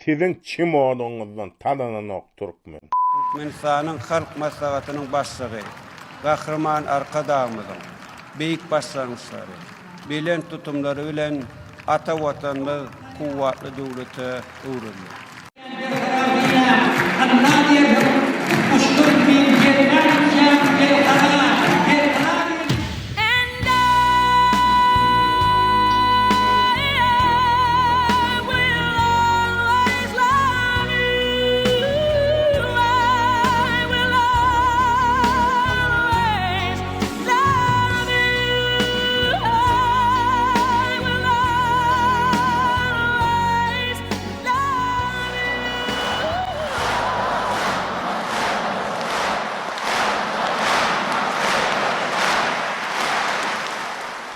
Siziň çimodyňyzdan tanananok türkmen. Türkmenistanyň Halk Maslahatynyň Başlygy Gahryman Arkadagymyzyň beýik başlangyçlary, belent tutumlary bilen ata Watanymyz kuwwatly döwlete öwrüldi.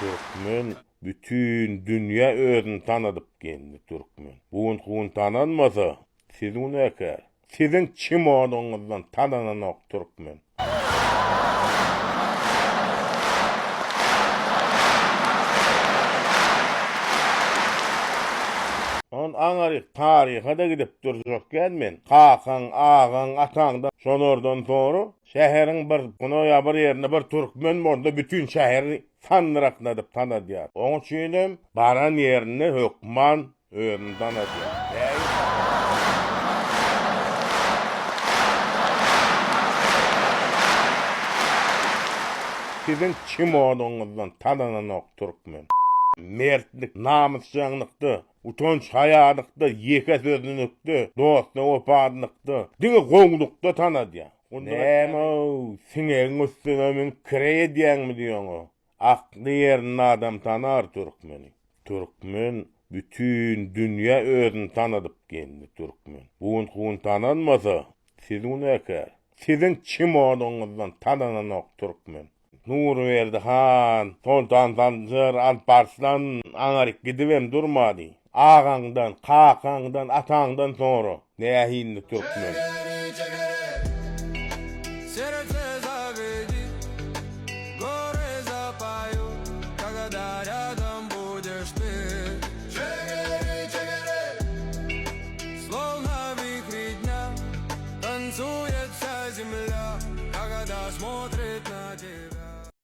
Türkmen bütin dünýä özüni tanadyp geldi türkmen. Bu gün kun tanalmasa siz günäkär. Siziň çimodyňyzdan tanananok türkmen. On aňaryk taryha-da gidip durjak däl men. Kakaň, agaň, ataňdan şolardan soňra şäheriň bir guna ýa bir ýerinde bir türkmen bolsa bütin şäheri sandyrakladyp tanadýar. Oň üçinem baran ýerinde hökman Özüni tanadýar. Siziň çimodyňyzdan tanananok türkmen. Mertlik, namysjaňlykda, utanç-haýalykda, ýeke sözlülikde, dosta wepalylykda, diňe gowulykda tanadýar. Näme-ow, siňegiň üstüne münüp kireý edýäňmi diýoňa. Akly ýerinde adam tanar türkmeni. Türkmen bütin dünýä özüni tanadyp geldi türkmen. Bu gün kun tanalmasa siz günäkär. Siziň çimodyňyzdan tanananok türkmen. Nurberdi han, Soltan Sanjar, Alp Arslan aňaryk gidibem durmady. Agaňdan, kakaňdan, ataňdan soňra nähilli türkmen.